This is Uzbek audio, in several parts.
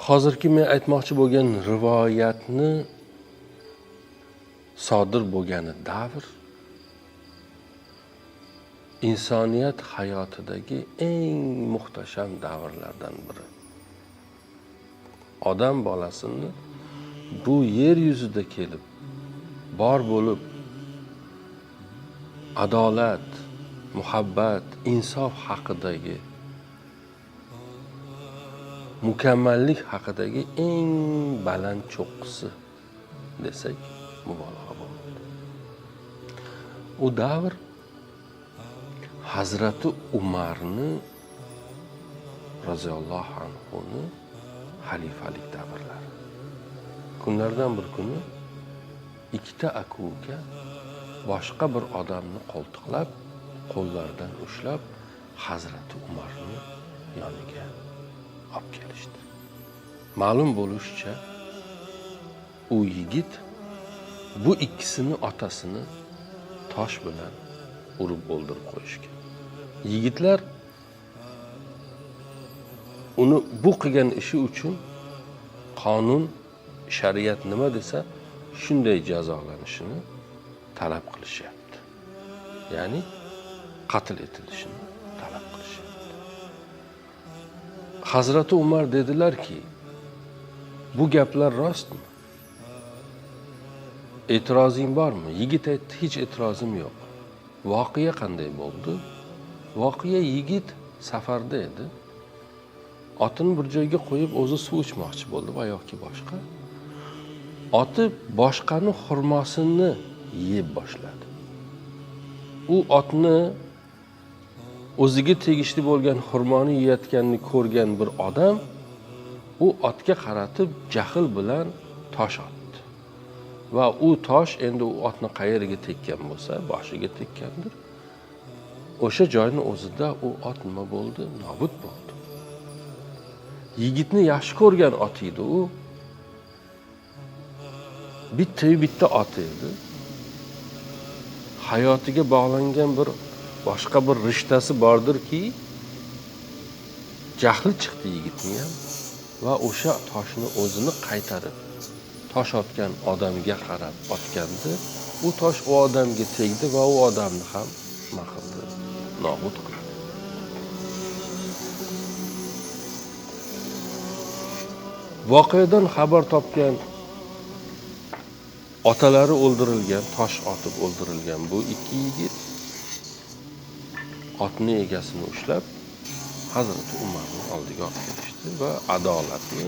Hozirgi men aytmoqchi bo'lgan rivoyatni sodir bo'lgani davr insoniyat hayotidagi eng muhtasham davrlardan biri. Odam bolasini bu yer yuzida kelib, bor bo'lib, adolat, muhabbat, insof haqidagi, mukammallik haqidagi eng baland cho'qqisi desak mubolag'a bo'lmaydi. U davr Hazrati Umarni roziyallohu anhuni xalifalik davrlari. Kunlardan bir kuni ikkita aka-uka boshqa bir odamni qo'ltiqlab, qo'llaridan ushlab Hazrati Umarni yoniga olib kelishdi. Ma'lum bo'lishicha, u yigit bu ikkisini otasini tosh bilan urib o'ldirib qo'yishgan. Yigitlar uni bu qilgan ishi uchun qonun, shariat nima desa shunday jazolanishini talab qilishyapti. Ya'ni qatl etilishini talab qilishyapti. Hazrati Umar dedilarki, bu gaplar rostmi? E'tirozing bormi? Yigit aytdi, hech e'tirozim yo'q. Voqea qanday bo'ldi? Voqea yigit safarda edi. Otini bir joyga qo'yib, o'zi suv ichmoqchi bo'ldi va yoki boshqa. Oti boshqani xurmosini yeb boshladi. U otni o'ziga tegishli bo'lgan xurmoni yeyotganini ko'rgan bir odam u otga qaratib jahl bilan tosh otdi. Va u tosh endi u otni qayeriga tekkan bo'lsa, boshiga tekkandir. O'sha joyni o'zida u ot nima bo'ldi? Nobud bo'ldi. Yigitni yaxshi ko'rgan ot edi u. Bitta ot edi. Hayotiga bog'langan bir boshqa bir rishtasi bordirki, jahli chiqdi yigitning ham va o'sha toshni o'zini qaytarib tosh otgan odamga qarab otgandi. U tosh u odamga tegdi va u odamni ham nima qildi? Nobud qildi. Voqeadan xabar topgan otalari o'ldirilgan, tosh otib o'ldirilgan bu ikki yigit otni egasini ushlab Hazrati Umarning oldiga olib kelishdi va adolatni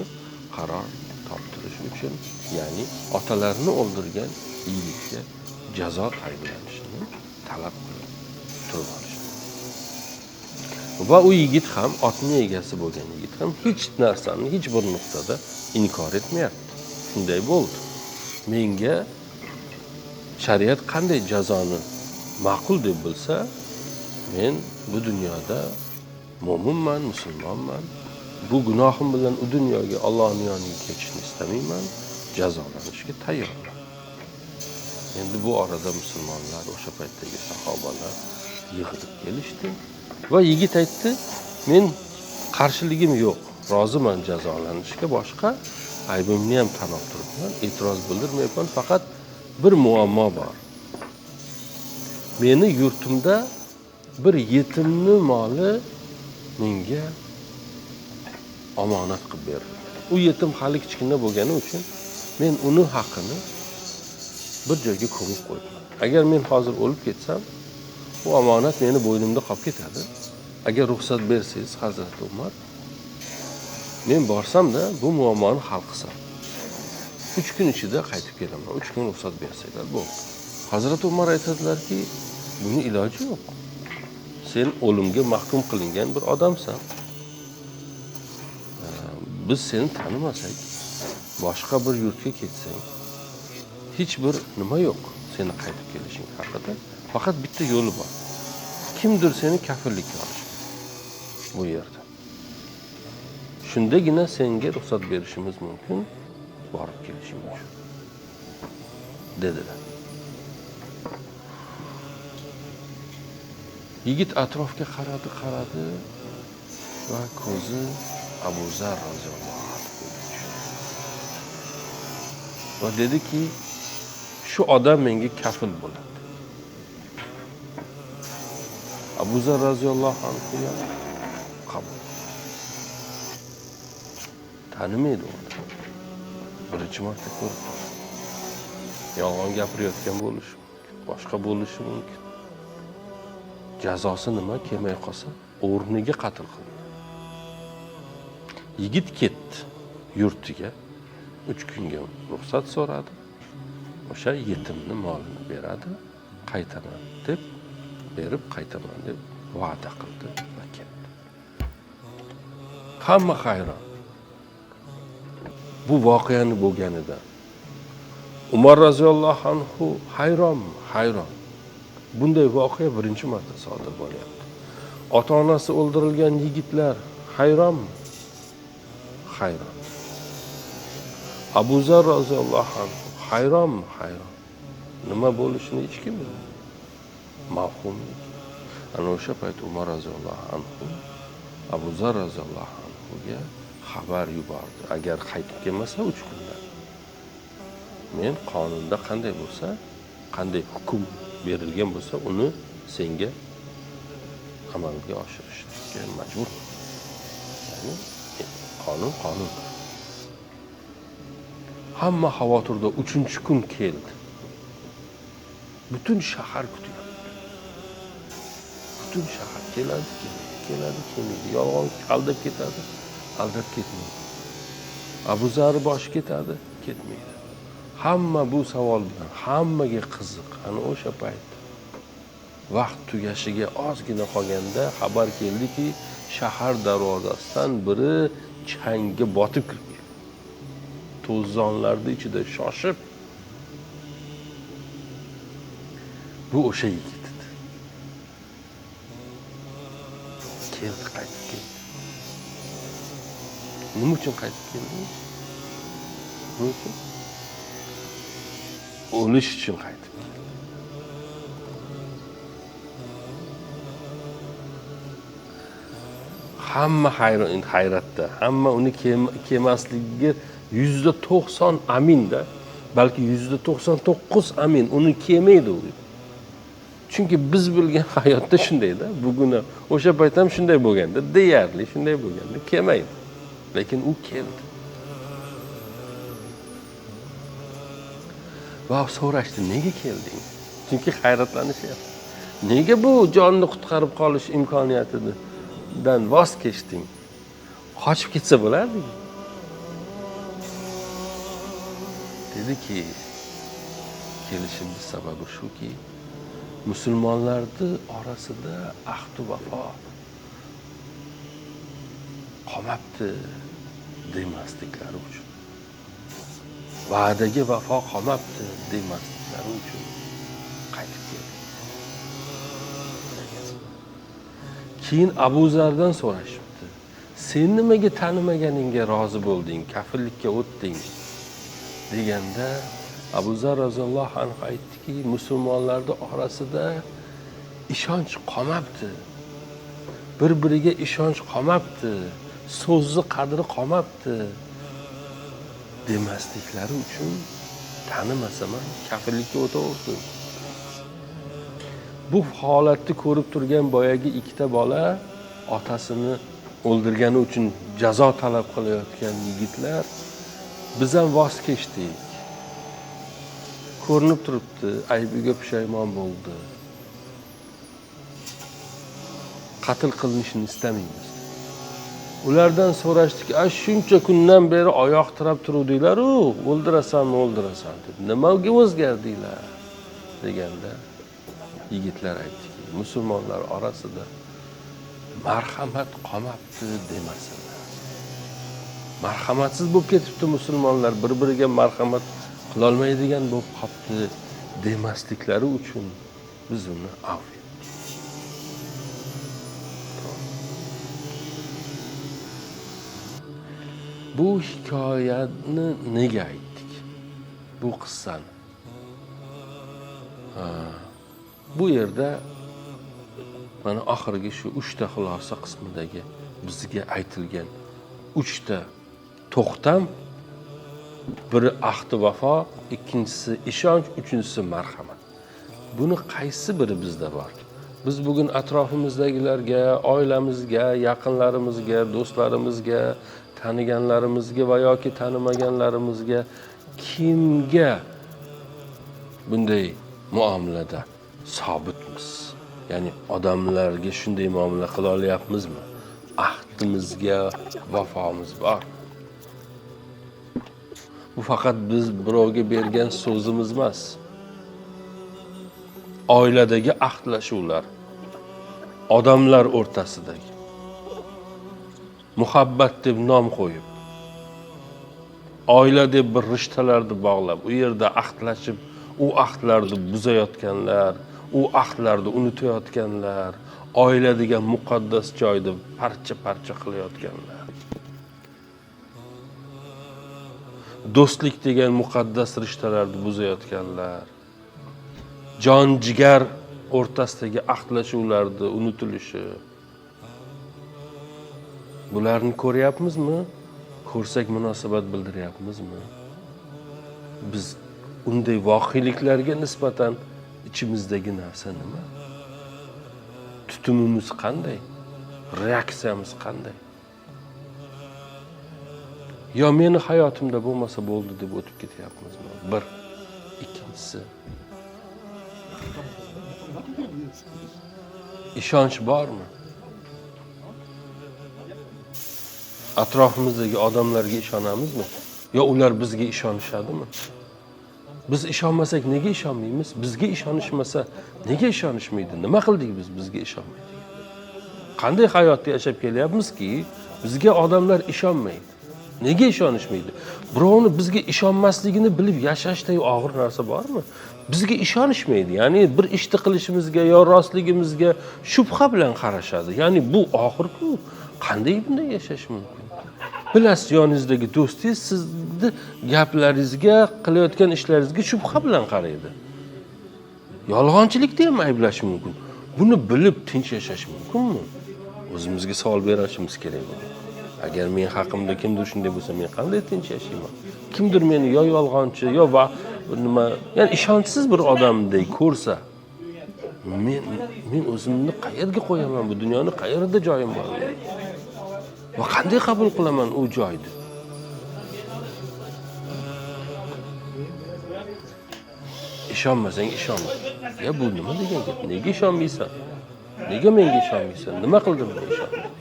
qaror toptirish uchun, ya'ni otalarini o'ldirgan yigitga jazo tayinlanishini talab qilib turib olishdi. Va u yigit ham, otni egasi bo'lgan yigit ham hech narsani hech bir nuqtada inkor etmayapti. Shunday bo'ldi. Menga shariat qanday jazoni ma'qul deb bilsa, men bu dunyoda mo'minman, musulmonman. Bu gunohim bilan u dunyoga Allohning yoniga ketishni istamayman, jazolanishga tayyorman. Endi bu orada musulmonlar, o'sha paytdagi sahobalar yig'ilib kelishdi va yigit aytdi, men qarshiligim yo'q, roziman jazolanishga, boshqa aybimni ham tan olib turibman, e'tiroz bildirmayapman, faqat bir muammo bor. Meni yurtimda bir yetimni moli menga omonat qilib berildi. U yetim hali kichkina bo'lgani uchun men uni haqini bir joyga ko'mib qo'yibman. Agar men hozir o'lib ketsam, u omonat meni bo'ynimda qolib ketadi. Agar ruxsat bersangiz, Hazrati Umar, men borsam-da bu muammoni hal qilsam, 3 kun ichida qaytib kelaman. 3 kun ruxsat bersanglar bo'ldi. Hazrati Umar aytadilarki, buni iloji yo'q. Sen o'limga mahkum qilingan bir odamsan. Biz seni tanimasak, boshqa bir yurtga ketsang, hech bir nima yo'q seni qaytib kelishing haqida. Faqat bitta yo'li bor. Kimdir seni kafillikka olishi bu yerda. Shundagina senga ruxsat berishimiz mumkin borib kelishing uchun, dedilar. Yigit atrofga qaradi, qaradi va ko'zi Abu Zar roziyallohu anhu. Va dediki, shu odam menga kafil bo'ladi. Abu Zar roziyallohu anhu ham qabul. Tanimaydi uni. Birinchi marta ko'rib. Yolg'on gapirayotgan bo'lishi mumkin, boshqa bo'lishi mumkin. Jazosi nima? Kelmay qolsa, o'rniga qatl qilinadi. Yigit ketdi yurtiga. 3 kunga ruxsat so'radi. O'sha yetimni molini beradi, qaytaman deb berib qaytaman deb va'da qildi va ketdi. Hamma hayron. Bu voqeani bo'lganidan Umar roziyallohu anhu hayronmi? Hayron. Bunday voqea birinchi marta sodir bo'lyapti. Ota-onasi o'ldirilgan yigitlar hayronmi? Hayron. Abu Zar roziyallohu anhu hayronmi? Hayron. Nima bo'lishini hech kim bilmaydi. Mavhumlik. Ana o'sha payt Umar roziyallohu anhu Abu Zar roziyallohu anhuga xabar yubordi. Agar qaytib kelmasa 3 kundan men qonunda qanday bo'lsa, qanday hukm berilgan bo'lsa, uni senga amalga oshirishga majburman. Ya'ni qonun qonundir. Hamma xavotirda 3-kun keldi. Butun shahar kutyapti. Butun shahar keladi, kelmaydi, keladi, kelmaydi. Yolg'on aldab ketadi, aldab ketmaydi. Abu Zar boshi ketadi, ketmaydi. Hamma bu savol bilan, hammaga qiziq. Ana o'sha payt vaqt tugashiga ozgina qolganda xabar keldiki, shahar darvozasidan biri changga botib kirib keldi. To'zonlarning ichida shoshib, bu o'sha yigit edi. Keldi, qaytib keldi. Nima uchun qaytib keldi? Nima uchun? O'lish uchun qaytib keldi. Hamma hayron, hayratda. Hamma uni kelmasligiga 90% aminda, balki 99% amin, uni kelmaydi u. Chunki biz bilgan hayotda shundayda, bugun o'sha payt ham shunday bo'lganda, deyarli shunday bo'lganda kelmaydi. Lekin u keldi. Va so'rashdi, nega kelding? Chunki hayratlanishyapti. Nega bu jonni qutqarib qolish imkoniyatidan voz kechding? Qochib ketsa bo'lardi. Dediki, kelishimning sababi shuki, musulmonlarning orasida ahd va vafo qolmabdi demasliklari uchun, va'daga vafo qolmabdi demasliklari uchun qaytib keldi. Keyin Abu Zardan so'rashibdi, sen nimaga tanimaganingga rozi bo'lding, kafillikka o'tding deganda Abu Zar roziyallohu anhu aytdiki, musulmonlarning orasida ishonch qolmabdi, bir-biriga ishonch qolmabdi, so'zni qadri qolmabdi demasliklari uchun tanimasam ham kafillikka o'taverdim. Bu holatni ko'rib turgan boyagi ikkita bola otasini o'ldirgani uchun jazo talab qilayotgan yigitlar, biz ham voz kechdik. Ko'rinib turibdi, aybiga pushaymon bo'ldi. Qatl qilinishini istamaymiz. Ulardan so'rashdik, "A shuncha kundan beri oyoq tirab turuvdinglar-u, o'ldirasanmi, o'ldirasan" deb. Nimaga o'zgardinglar deganda yigitlar aytdiki, musulmonlar orasida marhamat qolmabdi demasinlar. Marhamatsiz bo'lib ketibdi musulmonlar, bir-biriga marhamat qilolmaydigan bo'lib qolibdi demasliklari uchun biz uni afv etdik. Bu hikoyani nega aytdik? Bu qissani. Bu yerda mana oxirgi shu 3 ta xulosa qismidagi bizga aytilgan 3 ta to'xtam Biri ahdi vafo, ikkinchisi ishonch, uchinchisi marhamat. Buni qaysi biri bizda bor? Biz bugun atrofimizdagilarga, oilamizga, yaqinlarimizga, do'stlarimizga, taniganlarimizga va yoki tanimaganlarimizga kimga bunday muomalada sobitmiz? Ya'ni odamlarga shunday muomala qila olyapmizmi? Ahdimizga vafomiz bor. Bu faqat biz birovga bergan so'zimiz emas. Oiladagi ahdlashuvlar, odamlar o'rtasidagi muhabbat deb nom qo'yib, oila deb bir rishtalarni bog'lab, u yerda ahdlashib, u ahdlarni buzayotganlar, u ahdlarni unutayotganlar, oila degan muqaddas joyni parcha-parcha qilayotganlar, do'stlik degan muqaddas rishtalarni buzayotganlar, jon jigar o'rtasidagi ahdlashuvlarni unutilishi. Bularni ko'ryapmizmi? Ko'rsak munosabat bildiryapmizmi? Biz unday voqeliklarga nisbatan ichimizdagi narsa nima? Tutumimiz qanday? Reaksiyamiz qanday? Yo meni hayotimda bo'lmasa bo'ldi deb o'tib ketyapmizmi? Bir. Ikkinchisi, ishonch bormi? Atrofimizdagi odamlarga ishonamizmi? Yo ular bizga ishonishadimi? Biz ishonmasak nega ishonmaymiz? Bizga ishonishmasa nega ishonishmaydi? Nima qildik biz bizga ishonmaydi? Qanday hayotda yashab kelyapmizki, bizga odamlar ishonmaydi? Nega ishonishmaydi? Birovni bizga ishonmasligini bilib yashashday og'ir narsa bormi? Bizga ishonishmaydi. Ya'ni bir ishni qilishimizga yo rostligimizga shubha bilan qarashadi. Ya'ni bu oxir-ku, qanday bunday yashash mumkin? Bilasiz, yoningizdagi do'stingiz sizni gaplaringizga, qilayotgan ishlaringizga shubha bilan qaraydi. Yolg'onchilikda ham ayblash mumkin. Buni bilib tinch yashash mumkinmi? O'zimizga savol berishimiz kerak bugun. Agar men haqimda kimdir shunday bo'lsa, men qanday tinch yashayman? Kimdir meni yo yolg'onchi, yo va nima, ya'ni ishonchsiz bir odamdek ko'rsa, men o'zimni qayerga qo'yaman? Bu dunyoni qayerda joyim bor? Va qanday qabul qilaman u joyni? Ishonmasang ishonma. Ya bu nima degan gap? Nega ishonmaysan? Nega menga ishonmaysan? Nima qildim men ishonmayman?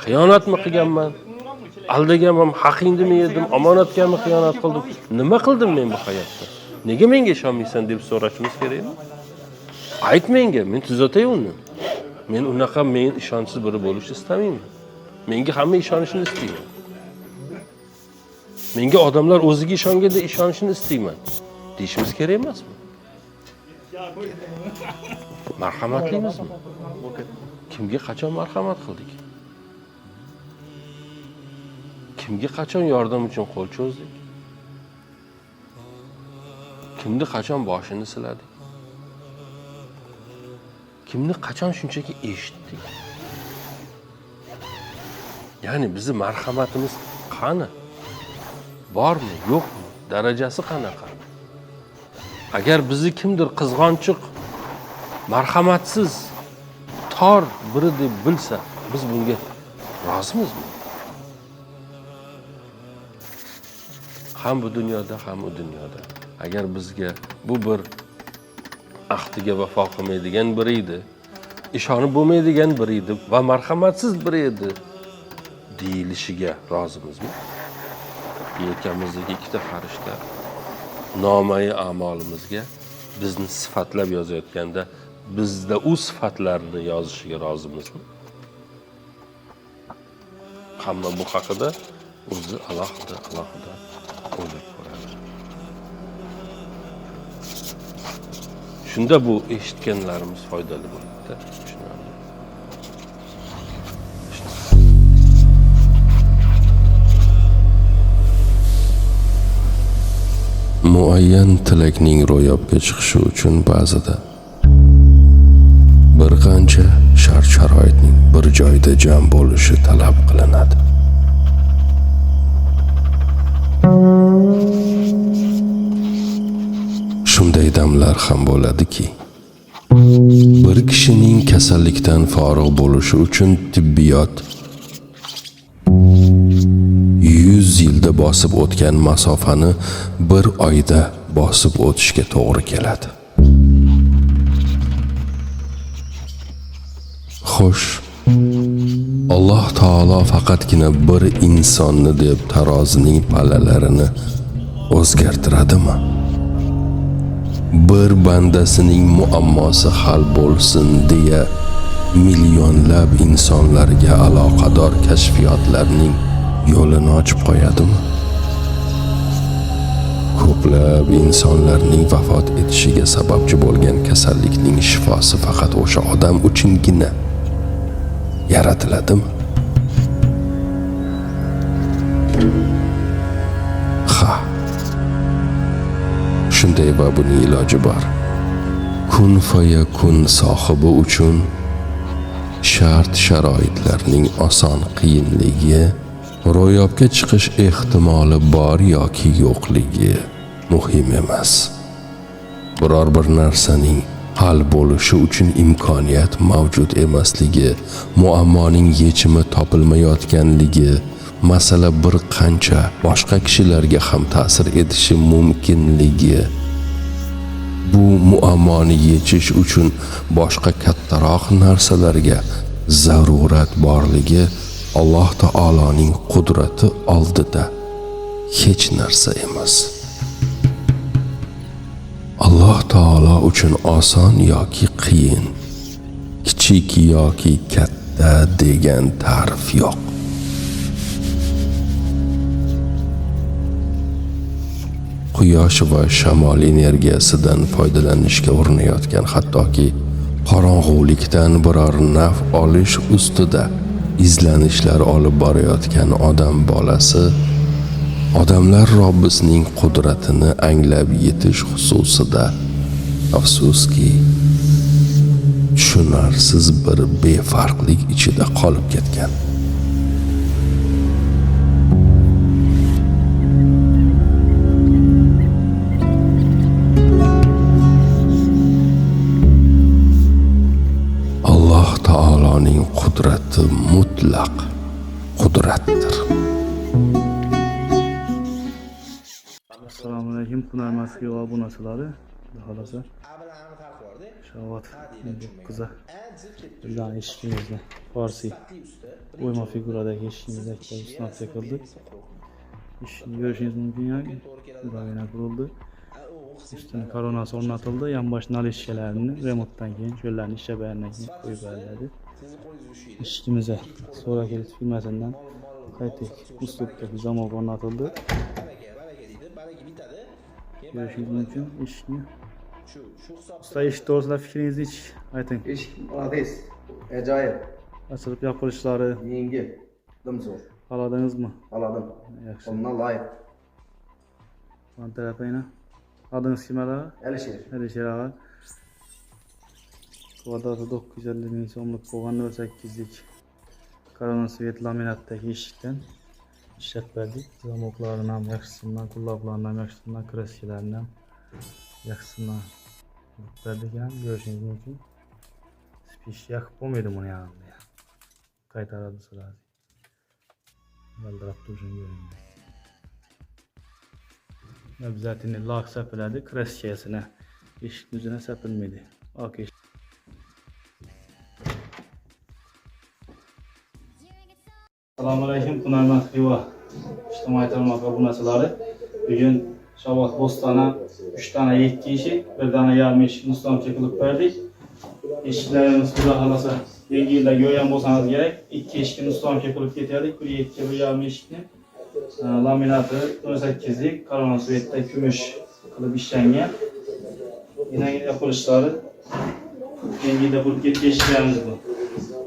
Xiyonatmi qilganman? Aldaganman, haqingni yedim, omonatgami xiyonat qildim? Nima qildim men bu hayotda? Nega menga ishonmaysan deb so'rashimiz kerakmi? Ayt menga, men tuzatay uni. Men unaqa men ishonchsiz biri bo'lishni istamayman. Menga hamma ishonishini istayman. Menga odamlar o'ziga ishonganda ishonishini istayman. Deyishimiz kerak emasmi? Marhamatlimizmi? Kimga qachon marhamat qildik? Kimga qachon yordam uchun qo'l cho'zdik? Kimni qachon boshini siladik? Kimni qachon shunchaki eshitdik? Ya'ni bizi marhamatimiz qani? Bormi, yo'qmi? Darajasi qanaqa? Agar bizni kimdir qizg'onchiq, marhamatsiz, tor biri deb bilsa, biz bunga rozimizmi? Ham bu dunyoda, ham u dunyoda. Agar bizga bu bir ahdiga vafo qilmaydigan biri edi, ishonib bo'lmaydigan biri edi va marhamatsiz biri edi deyilishiga rozimizmi? Yelkamizdagi ikkita farishta nomai a'molimizga bizni sifatlab yozayotganda bizda u sifatlarni yozishiga rozimizmi? Hamma bu haqida o'zi alohida alohida o'ylab ko'radi. Shunda bu eshitganlarimiz foydali bo'ladi. Tushunarli. Muayyan tilakning ro'yobga chiqishi uchun ba'zida bir qancha shart-sharoitning bir joyda jam bo'lishi talab qilinadi. Damlar ham bo'ladiki, bir kishining kasallikdan forig' bo'lishi uchun tibbiyot 100 yilda bosib o'tgan masofani bir oyda bosib o'tishga to'g'ri keladi. Xo'sh, Alloh taolo faqatgina bir insonni deb tarozining pallalarini o'zgartiradimi? Bir bandasining muammosi hal bo'lsin deya millionlab insonlarga aloqador kashfiyotlarning yo'lini ochib qo'yadimi? Ko'plab insonlarning vafot etishiga sababchi bo'lgan kasallikning shifosi faqat o'sha odam uchungina yaratiladimi? Ha. Shunday va buning iloji bor. Kun fayakun sohibi uchun shart sharoitlarning oson qiyinligi, ro'yobga chiqish ehtimoli bor yoki yo'qligi muhim emas. Biror bir narsaning hal bo'lishi uchun imkoniyat mavjud emasligi, muammoning yechimi topilmayotganligi, masala bir qancha boshqa kishilarga ham ta'sir etishi mumkinligi, bu muammoni yechish uchun boshqa kattaroq narsalarga zarurat borligi Alloh taoloning qudrati oldida hech narsa emas. Alloh taolo uchun oson yoki qiyin, kichik yoki katta degan ta'rif yo'q. Quyosh va shamol energiyasidan foydalanishga urinayotgan, hattoki qorong'ulikdan biror naf olish ustida izlanishlar olib borayotgan odam bolasi odamlar Robbisining qudratini anglab yetish xususida afsuski tushunarsiz bir befarqlik ichida qolib ketgan. Alloh taoloning qudrati mutlaq qudratdir. Assalomu alaykum, Hunarmand Xiva obunachilari. Xudo xohlasa Shavvat 9-a bizdan eshigimizni farsiy o'yma figuradagi eshigimizni установка qildik. Eshikni ko'rishingiz mumkin, ya'ni yana qurildi. Ustini koronasi o'rnatildi, yonbosh nalishkalarini remontdan keyin cho'llarni ishlab bergandan keyin qo'yib beriladi. Eshigimizga Sorakelit firmasidan high-tech uslubdagi zamok o'rnatildi. Ko'rishingiz mumkin eshikni. Usta, eshik to'g'risida fikringizni ich ayting. Eshik молодец. Ajoyib. Ochilib yopilishlari Yengil. Dim zo'r. Xohladingizmi? Xohladim. Yaxshi. Bundan loyiq. Man tarafayna. Adınız kim ağa? Alisher. Alisher ağa. Kvadratı 950 ming so'mlik bo'lgan 0.8'lik korona svet laminatdagi eshikdan ishlab berdik. Zamoklarini ham yaxshisidan, kullablarini ham yaxshisidan, kraskalarini ham yaxshisidan qilib berdik ham ko'rishingiz mumkin. Spish yoqib bo'lmaydi buni yanında. Qaytaradi sразу. Yaldirab turishini ko'ring. Zaten lak sepiladi, kraskasına, eshik yuzuna sepilmaydi. Oq eshik. Assalomu alaykum, Hunarmand Xiva ijtimoiy tarmoq obunachilari. Bugun Shavvat Bo'stona 3 dona 7 eshik, 1 dona yarim eshikni установка qilib berdik. Eshiklarimiz xudo xohlasa yangi yilda ko'rgan bo'lsangiz kerak, 2 eshikni установка qilib ketaylik, bir 7 bir yarim eshikni. Laminatı 18'lik korona svetda kumush qilib ishlangan. Yana yapilishlari yangi yilda qurib ketgan eshiklarimiz bu.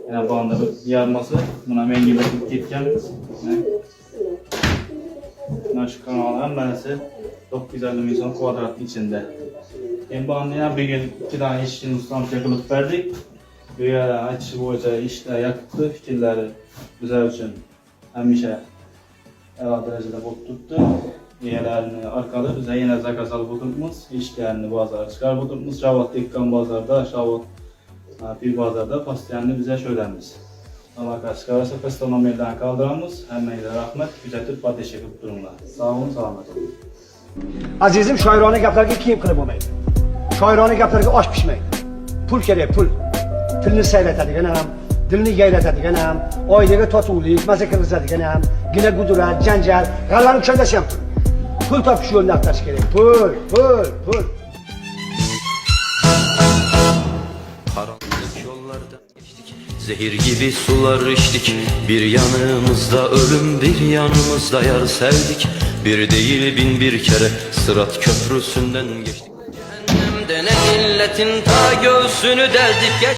Yana banda bir yarmasi, buni ham yangi yilda qurib ketganmiz. Mana shu kanal hammasi 950 ming so'm kvadratning ichida. Endi bu yana bugun 2 dona eshikni установка qilib berdik. Bu yerda aytishi bo'yicha ishlar yoqibdi, fikrlari bizlar uchun hamisha a'lo darajada bo'lib turibdi. Egalarini orqali biz yana заказ olib o'tiribmiz. Eshiklarni bozorga chiqarib o'tiribmiz. Shavot Dehqon bozorda, Shavot Pir bozorda постоянно biza sho'damiz. Aloqa chiqarsa pastda nomerlarni qoldiramiz. Hammangizga rahmat. Kuzatib, поддержка qilib turinglar. Sog' bo'ling, salomat bo'ling. Azizim, shoirona gaplarga kiyim qilib bo'lmaydi. Shoirona gaplarga osh pishmaydi. Pul kerak, pul. Tilni sayratadigan ham, dilni yayratadigan ham, oilaga totuvlik, maza kirgizadigan ham, gina gudurat, janjal, g'allani kushandasi ham pul. Pul topish yo'lini axtarish kerak. Pul, pul, pul. Karanlık yollardan geçtik, zehir gibi sular içtik. Bir yanımızda ölüm, bir yanımızda yar sevdik. Bir değil bin bir kere Sırat köprüsünden geçtik. Cehennemde ne milletin ta göğsünü deldik geç.